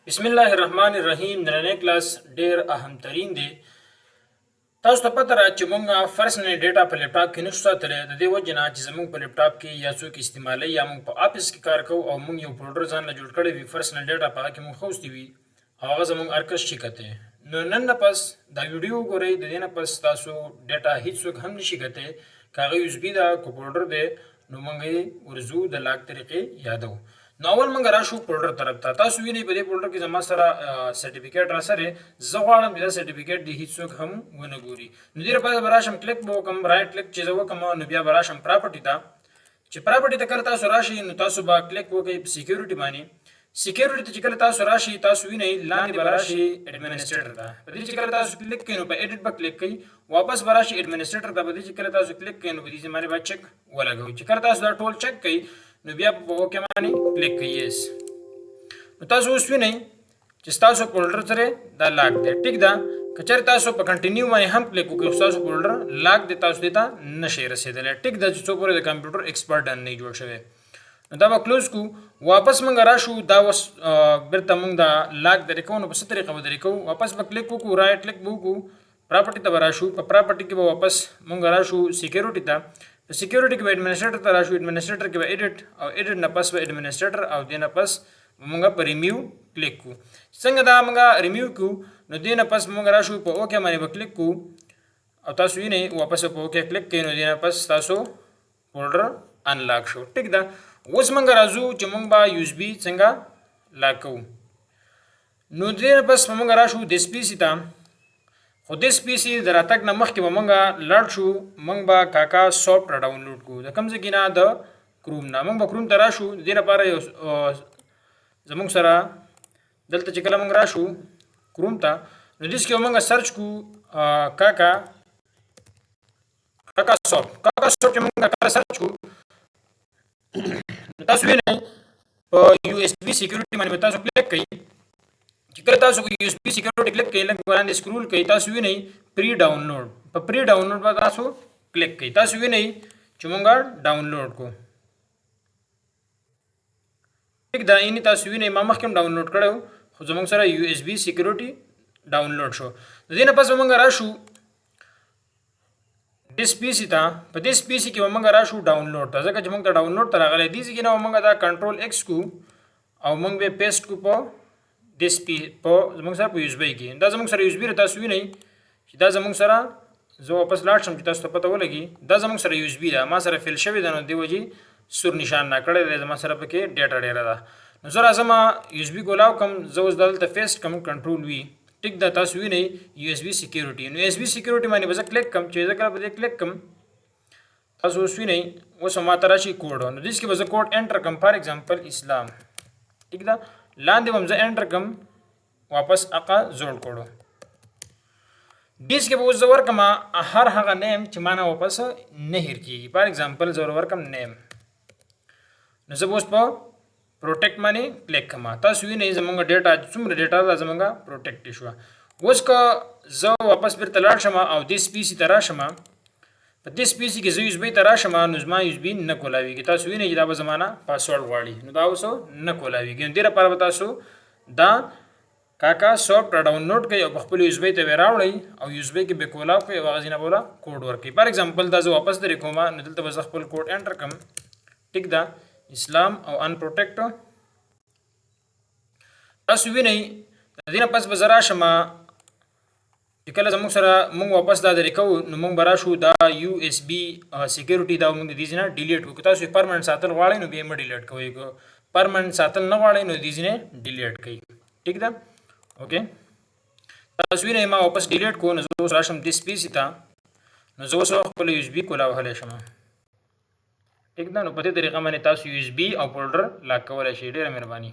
بسم الله الرحمن الرحیم. نننی کلاس ډیر اهم ترین دی. تاسو ته پته ده چې مونږ پرسنل ډیټا په لپټاپ کې نشو ساتلی، د دې وجې نه چې زمونږ په لپټاپ کې یا څوک استعمالوي یا مونږ په آفس کې کار کوو او مونږ یو فولډر ځان له جوړ کړی وي، پرسنل ډیټا په هغه کې مونږ خوستي وي او هغه زمونږ هر کس شي کتی. نو نن نه پس دا ویډیو وګورئ، د دې نه پس تاسو ډیټا هیڅوک هم نشي کتی، که هغه یو اس بي ده که فولډر دی. نو مونږ یې ورځو د لاک طریقې یادو. نو اول مونږ راشو فولډر طرف ته. تاسو وینئ په دې فولډر کې زما سره سرټیفیکیټ را سره، زه غواړم چې دا سرټیفیکیټ دې هیڅوک هم ونه ګوري. نو دې لپاره به راشم، کلیک به وکړم، رایټ کلیک چې زه وکړم، نو بیا به راشم پراپرټي ته. چې پراپرټي ته کله تاسو راشئ، نو تاسو به کلیک وکړئ په سکیورټي باندې. سکیورټي ته چې کله تاسو راشئ، تاسو وینئ لاندې به راشي اډمنسټریټر ته. په دې چې کله تاسو کلیک کړئ، نو په ایډیټ به کلیک کړئ، واپس به راشي اډمنسټریټر ته. په دې چې کله تاسو کلیک کړئ، نو په دې باندې به چک ولګوئ. چې کله تاسو دا ټول چک کړئ، نو بیا په اوکې باندې کلیک کړئ، یس. نو تاسو اوس وینئ چې ستاسو فولډر سره دا لاک دی، ټیک ده. که چېرې تاسو په کنټینیو باندې هم کلیک وکړئ، ستاسو فولډر لاک دی، تاسو دې ته نشئ رسېدلی، ټیک ده، چې څو پورې د کمپیوټر ایکسپرټ ډن نه جوړ شوی. نو دا به کلوز کو، واپس مونږ راشو. دا اوس بیرته مونږ دا لاک درې کوو. نو په څه طریقه به درې کوو؟ واپس به کلیک وکړو، رایټ کلیک به وکړو، پراپرټي ته به راشو. په پراپرټي کې به واپس مونږ راشو سکیورټي ته. په سکیورټي کې به اډمنسټریټر ته راشو، اډمنسټریټر کې به ایډیټ او ایډیټ نه پس به اډمنسټریټر او دې نه پس مونږ په ریمیو کلیک کو. څنګه دا مونږ ریمیو کو؟ نو دې نه پس مونږ راشو، په اوکې باندې به کلیک کو او تاسو وینئ واپس په اوکې کلیک کړئ، نو دې نه پس تاسو فولډر انلاک شو، ټیک ده. اوس مونږ راځو چې مونږ به یو اس بي څنګه لاک کوو. نو دې نه پس مونږ راشو دیس پی سي ته. خو دیس پی سي د راتګ نه مخکې به مونږ لاړ شو، مونږ به کاکا سافټ را ډاونلوډ کو. د کوم ځای نه؟ د کروم نه. مونږ به کروم ته راشو. د دې لپاره یو زمونږ سره دلته چې کله مونږ راشو کروم ته، نو دیس کې مونږ سرچ کو کاکا کاکا سافټ. کاکا سافټ چې مونږ کله سرچ کو، نو تاسو وینئ په یو اس بي سکیورټي باندې تاسو کلیک کړئ. چې کله تاسو په یو اس بي سکیورټي کلیک کړئ، لږ وړاندې سکرول کړئ، تاسو وینئ پری ډاونلوډ. په پری ډاونلوډ باندې تاسو کلیک کړئ. تاسو وینئ چې مونږ ډاونلوډ کو، ټیک دا. اینی تاسو وینئ ما مخکې هم ډاونلوډ کړو، خو زموږ سره یو اس بي سکیورټي ډاونلوډ شو. د دې نه پس مونږ راشو دیس پی سی ته. په دیس پی سی کې مونږ راشو ډاونلوډ ته، ځکه چې مونږ ته ډاونلوډ ته راغلی دی. ځکه نو مونږ دا کنټرول ایکس کو او مونږ به پیسټ کو په دیس پی په زموږ سره په یو اس بي کې. دا زموږ سره یو اس بي. تاسو وینئ چې دا زموږ سره، زه واپس لاړ شم چې تاسو ته پته ولګي، دا زموږ سره یو اس بي ده. ما سره فل شوی ده، نو دی وجې سور نشان نه کړی دی. زما سره پکې ډیټا ډیره ده. نو زه راځم، یو اس بي کولاو کوم، زه اوس دلته پیسټ کوم، کنټرول وی، ټیک دا. تاسو وینئ یو اس بي سکیورټي. نو اس بي سکیورټي باندې به زه کلیک کوم. چې زه کله په دې کلیک کوم، تاسو اوس وینئ اوس ما ته راشي کوډ. نو دیس کې به زه کوډ انټر کوم، فار ایگزامپل اسلام، ټیک ده. لاندې به زه انټر کوم واپس اقا زوړ کوډ. دیس کې به اوس زه ورکم هر هغه نیم چې ما نه واپس نه هیر کیږي. فار ایگزامپل زه ورکم نیم. نو زه به اوس په پروټیکټ باندې کلیک کوم. تاسو وینئ زمونږ ډیټا، څومره ډیټا ده، زمونږ پروټیکټ شو. اوس که زه واپس بیرته لاړ شم او دیس پی سی ته راشم، په دیس پی سی کې زه یو اس بي ته راشم، نو زما یو اس بي نه کولاویږي. تاسو وینئ چې دا به زما نه پاسورډ غواړي، نو دا اوس نه کولاویږي. نو دې لپاره به تاسو دا کاکا سافټ را ډاونلوډ کړئ او په خپل یو اس بي ته به راوړئ او یو اس بي کې به کولاو کړئ او هغه ځای نه به کوډ ورکړئ. فار ایگزامپل دا زه واپس درې کوم، نو دلته به زه خپل کوډ انټر کوم، ټیک ده، اسلام او ان پروټیکټ. تاسو وینئ د دې نه پس به زه راشم چې کله زموږ سره موږ واپس دا درې کوو، نو موږ به راشو دا یو اس بي سکیورټي، دا موږ د دې ځای نه ډیلیټ کړو. که تاسو یې پرمننټ ساتل غواړئ، نو بیا یې مه ډیلیټ کوئ. که پرمننټ ساتل نه غواړئ، نو د دې ځای نه ډیلیټ کړئ، ټیک ده. اوکې، تاسو وینئ ما واپس ډیلیټ کو. نو زه اوس راشم دیس پی سي ته، نو زه اوس خپل یو اس بي کولا وهلی شم، ټیک ده. نو په دې طریقه باندې تاسو یو اس بي او فولډر لاک کولی شئ. ډېره مهرباني.